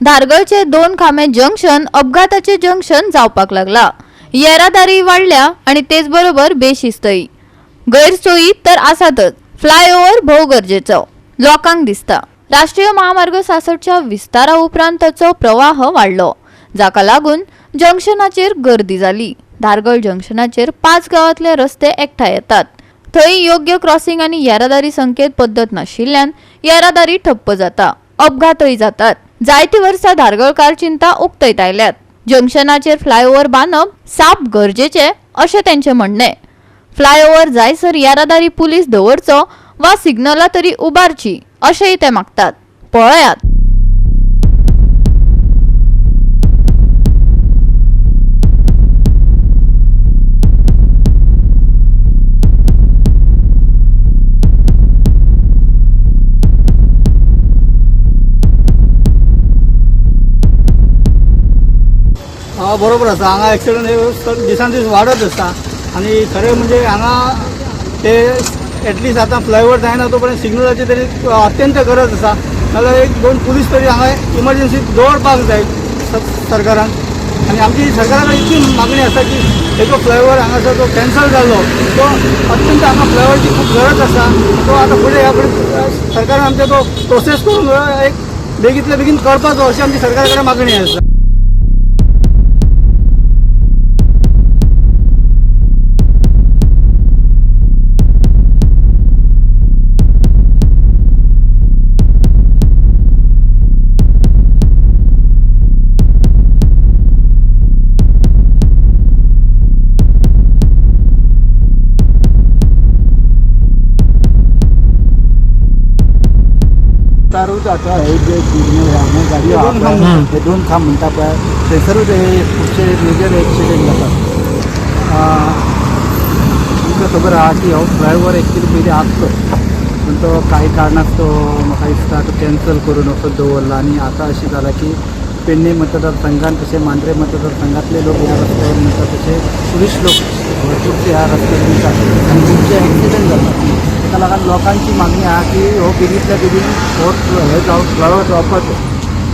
धारगळचे दोन खांबे junction अपघाताचे junction जावपाक लागला. येरादारी वाडल्या आणि तेच बरोबर बेशिस्तई, गैरसोयी तर आसातच. फ्लायओव्हर भोव गरजेचो लोकांक दिसता. राष्ट्रीय महामार्ग 66च्या विस्तारा उपरांत ताचो प्रवाह वाडलो, जाका लागून जंक्शनाचेर गर्दी जाली. धारगळ जंक्शनाचेर 5 गांवांतले रस्ते एकठांय येतात. थंय योग्य क्रॉसिंग आनी येरादारी संकेत पद्दत नाशिल्ल्यान येरादारी ठप्प जाता, अपघातय जातात. जायतीं वर्सां धारगळकार चिंता उक्तयत आयल्यात. जंक्शनाचेर फ्लायओव्हर बांदप साप गरजेचें अशें तेंचें म्हणणें. फ्लायओव्हर जायसर येरादारी पुलीस दवरचो वा सिग्नलां तरी उबारची अशेंय ते मागतात. पळयात. हा बरोबर आसा. हांगा एक्सिडंट हे दिसान दीस वाडत आसा आनी खरें म्हणजे हांगा ते एटलिस्ट आतां फ्लायओवर जायना तो पर्यंत सिग्नलाची तरी अत्यंत गरज आसा. नाजाल्यार एक दोन पुलीस तरी हांगा इमर्जन्सी दवरपाक जाय सरकारान. आनी आमची सरकारा कडेन इतली मागणी आसा की हेजो फ्लायओवर हांगासर जो कॅन्सल जालो तो अत्यंत हांगा फ्लायओवरची खूब गरज आसा. तो आतां फुडें ह्या फुडें सरकारान आमच्या तो प्रोसेस करून एक बेगींतल्या बेगीन करपाचो अशी आमची सरकारा कडेन मागणी आसा. तारूच आता हे जे सिग्नल हांगा गाडयो हे दोन आहा पळय, खांब. हे दोन खांब म्हणटा पळय थंयसरूच हे खुबशे मेजर एक्सिडंट जातात. तुमकां खबर आहा की हो फ्लायओवर एक्चुली पयलीं आसलो, पूण तो काही कारणास्तव म्हाका दिसता तो कॅन्सल करून असो दवरला. आनी आतां अशें जालां की पेडणे मतदारसंघान तशें मांद्रे मतदारसंघातले लोक ह्या रस्त्यावर म्हणटा, तशे टुरिस्ट लोक भरपूरशे ह्या रस्त्यार वयतात आनी खुबशे एक्सिडंट जातात. ताका लागून लोकांची मागणी आहा की हो बेगींतल्या बेगीन हो हे जावं फ्लायओवर जावपाचो.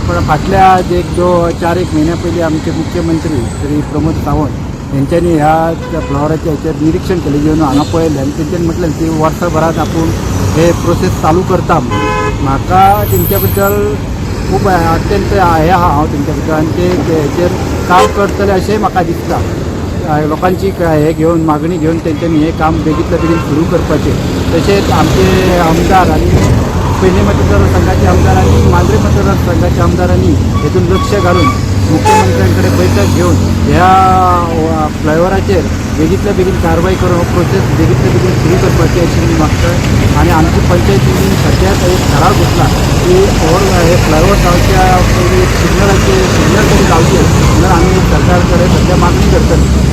पण फाटल्या एक जो 4-1 म्हयन्या पयलीं आमचे मुख्यमंत्री श्री प्रमोद सावंत हेंच्यांनी ह्या त्या फ्लावराच्या हेचेर निरिक्षण केलें, येवन हांगा पळयलें आनी तेंच्यांनी म्हटलें की वर्सभरात आपूण हे प्रोसेस चालू करता म्हणून. म्हाका तेंच्या बद्दल खूब अत्यंत हे आहा हांव तेंच्या बद्दल आनी ते हेचेर काम करतले अशेंय म्हाका दिसता. लोकांची हे घेवन मागणी घेवन तेंच्यांनी हें काम बेगींतल्या बेगीन सुरू करपाचें. तशेंच आमचे आमदार आनी पेडणे मतदारसंघाचे आमदार आनी मांद्रे मतदारसंघाच्या आमदारांनी हेतून लक्ष घालून मुख्यमंत्र्यांकडे बैठक घेवन ह्या फ्लायओवराचेर बेगींतल्या बेगीन कारवाय करून हो प्रोसेस बेगींतल्या बेगीन सुरू करपाची अशी मी मागता. आनी आमची पंचायतीन सद्याक एक ठराव घेतला की हो हे फ्लायओवर जावच्या पयलीं एक सिग्नलाचे सिग्नल तरी लावचे म्हणून आमी सरकार कडेन सद्या मागणी करतली.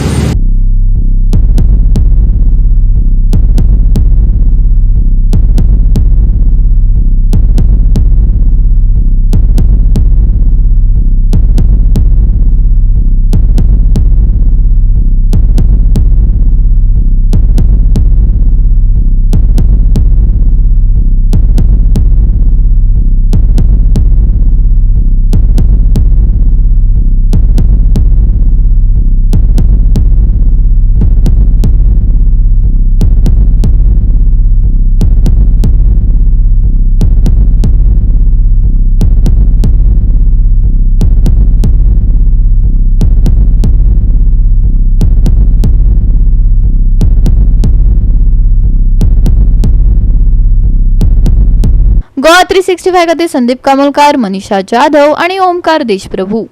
गोवा 365 खातीर संदीप कामोलकार, मनीषा जाधव आणि ओमकार देशप्रभू.